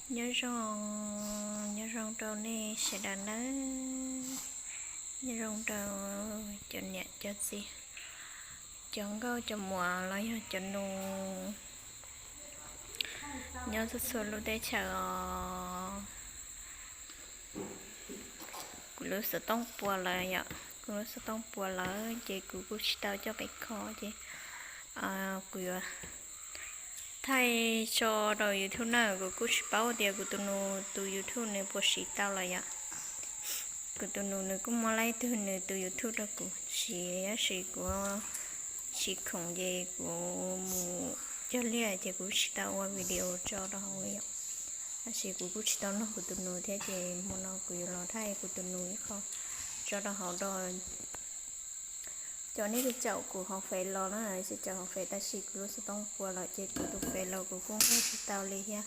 Nyob zoo, nyob zoo rau nej sawv daws nawb. Nyob zoo rau cov niam cov txiv, cov nkauj cov muam los yog cov nus nyob txhua txhua lub teb chaws os. Kuv lub xov tooj puas lawm yom, kuv lub xov tooj puas lawm ces kuv kuj tsis tau coj pem kho ces kuv yuav thaij tso rau YouTube na. Kuv kuj tsis paub tias kuv tus nus tus YouTube nws puas siv tau lawm yom. Kuv tus nus nws kuj muab laib tug nws tus YouTube rau kuv siv, tab sis kuv tsis khoom ces kuv mus cog liaj ces kuv tsis tau ua video tso rau hauv li yom. Tab sis kuv kuj tsis tau nug kuv tus nus thiab ces hmo no kuv yuav los thaij kuv tus nus ib qho tso rau hauv rau cov nej caum kuv hauv Fev los na, caum hauv Fev tab sis kuv lub xov tooj puas lawm ces kuv tus Fev los kuv kuj nqa tsis tau li thiab.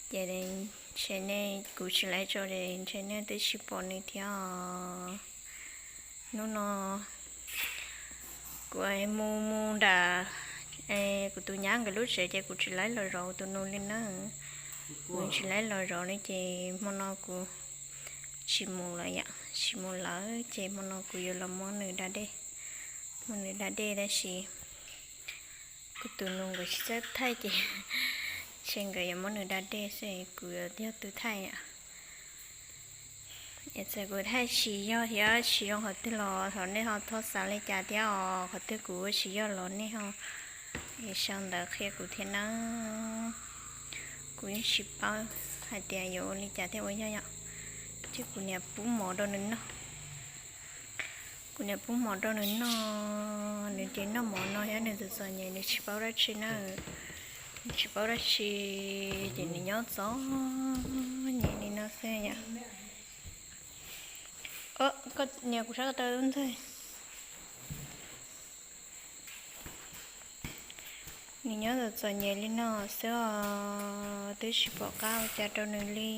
Ces ntshe nej, kuv tsis laib tso ces ntshe nej twb tsis pom nws thiab os. Hnub no kuv mus mus nram kuv tus nyab nkawd lub tsev ces kuv tsis laib los zov tus nus li na. Kuv tsis laib los zov li ces hmo no kuv tsis mus lawm yom, tsis mus lawm ces hmo no kuv yuav los muab nws da dej, muab nws da dej tab sis kuv tus nus nkawd tsis txawj thaij ces ntshe nkawd yuav muab nws da dej xwb kuv yuav yog tus thaij. Es txawm kuv thaij tsis yog thiab tsis zoo qhov twg los thov nej ho txhob xav li cas thiab os. Qhov twg kuv ua tsis yog los nej ho sau ntawv qhia kuv thiab nawb. Kuv yeej tsis paub hais tias yuav ua li cas thiaj ua yog yom. Ces kuv niam pub mov rau nws noj. Kuv niam pub mov rau nws noj, nws ces noj mov no thiab nws txom txom nyem nws tsis paub dab tsi na. Nws tsis paub dab tsi ces nws nyob txom nyem li no xwb yom. Koj niam, kuv saib koj tau lub ntxawg. Nws nyob txom txom nyem li no xwb os, twb tsis pom qab ua cas rau nws li.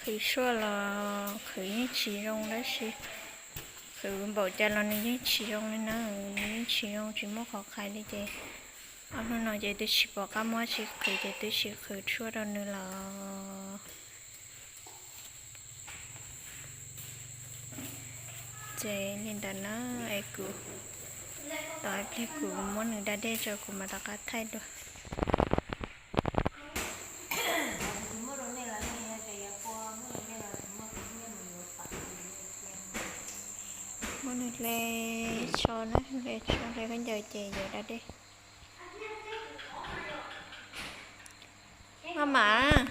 Qhwv tshuaj los qhwv yeej tsis zoo tab sis qhwv npaum cas los nws yeej tsis zoo li na, nws yeej tsis zoo tsis muaj qhov qhais li ces ob hnub no ces twb tsis pom qab muab tsis qhwv ces twb tsis qhwv tshuaj rau nws lawm. Ces li ntawd na, es kuv tos ib pliag kuv muab nws da dej tso kuv mam rov qab thaij dua. Muab nws hle tso na, hle tso hle khaub ncaws ces yuav da dej. Maj mam.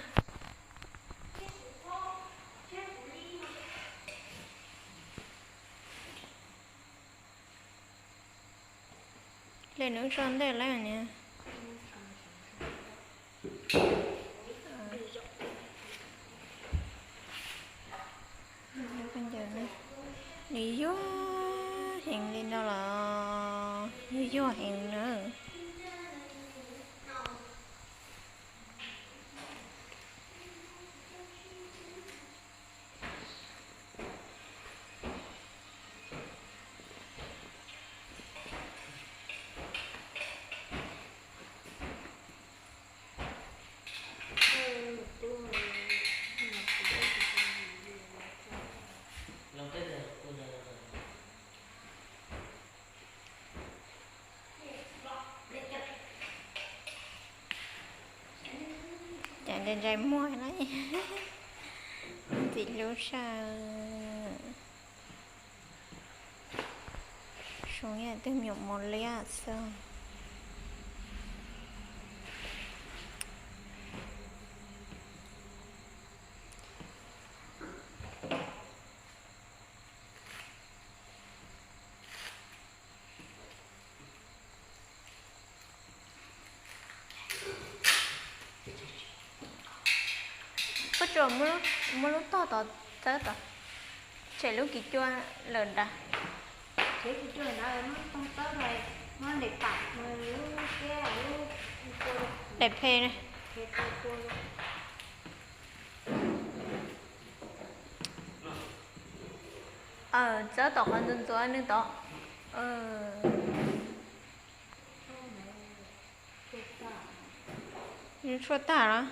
Hle nws tso ntej lawm niam. Nws yuag heev li no los yuag yuag heev na. Cas ntsais ntsais muag na, ntxim hlub saw. Zoo yam twg me nyuam mos liab xwb. Koj tsuas muab lub tog tod txawb tod, tshem lub kis cua lawm nrad. Daim phem na. Txawb tom qhov ntxuav ntxuav nws tod. Tshuaj tag los?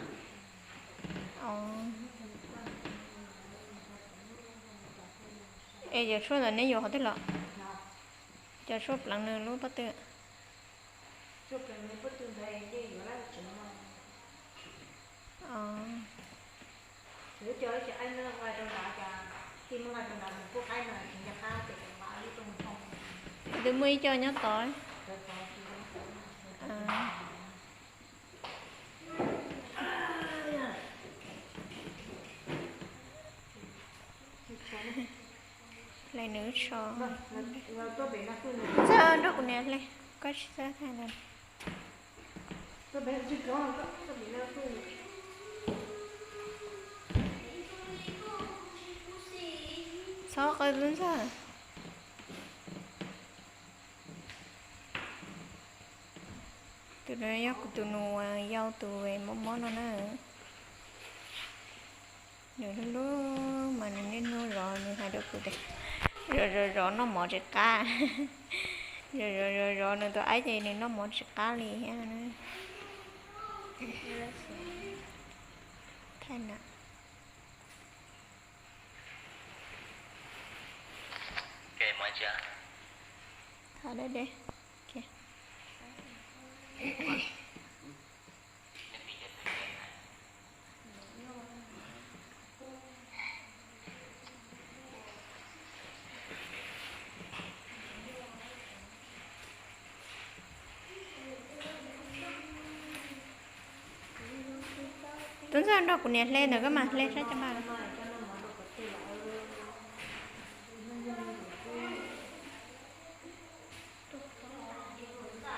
Es cov tshuaj ntawd neb yuav qhov twg los? Cov tshuaj pleev nws lub pob tw. Twb muaj ib co nyob tod. Hle nws tsho. Txawj nrog kuv niam hle, koj tsis txawj thaij ntawd. Txhob qw tub ntxawg. Tus no yog kuv tus nus yau tus mob mob no na. Nws hlub hlub mas nws niaj hnub zov, nws hais rau kuv tias zov zov zov noj mov tsis qab. Zov zov zov zov nws tus aib ces nws noj mov tsis qab li thiab. Thaij na. Thaij deb deb. Tub ntxawg nrog kuv niam hle ntawd, koj mam hle saib cov npaj.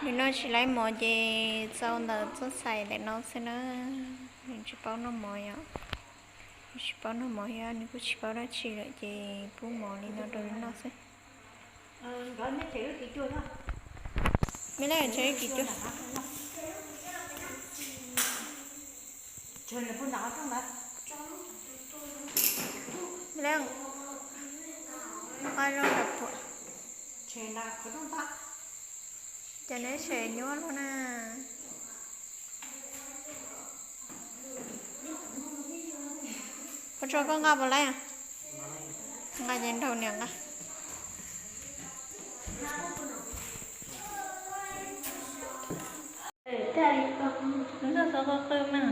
Nim no tsis laib mov ces txau ntawm txoj xais ntawm no xwb na. Nws tsis paub noj mov yom. Nws tsis paub noj mov thiab nws kuj tsis paub dab tsi lawm ces pub mov li no rau nws noj xwb. Me leej, tseg ib kis cuag. Me leej, nqa zoo rau puam. Ces neb tseem nyuaj luaj na. Ua tsaug, koj nqa puas laib? Nqa ces nrog niam nqa. Ntxawg xav qw qw mas.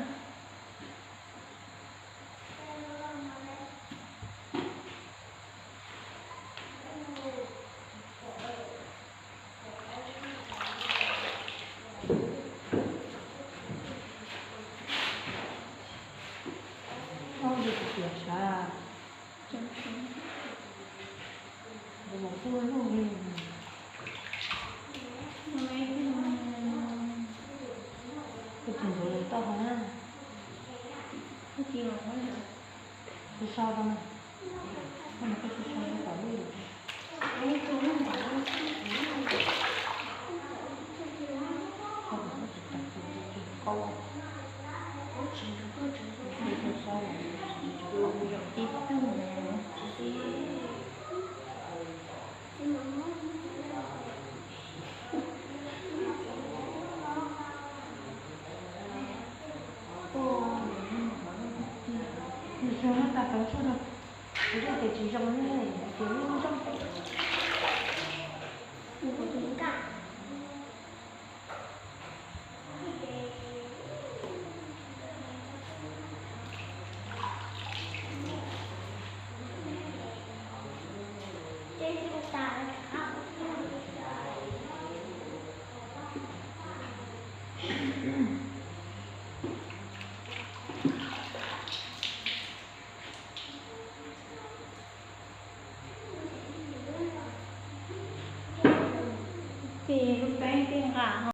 Tus ntxuav lawm tau hov na. Tus sau rau na. Koj tus sau rau tom lub. Nws zoo no tas tau tshuaj no, kuv zoo ces tsis zoo ne, ces lub zoo. Ces lub peeb tej nqa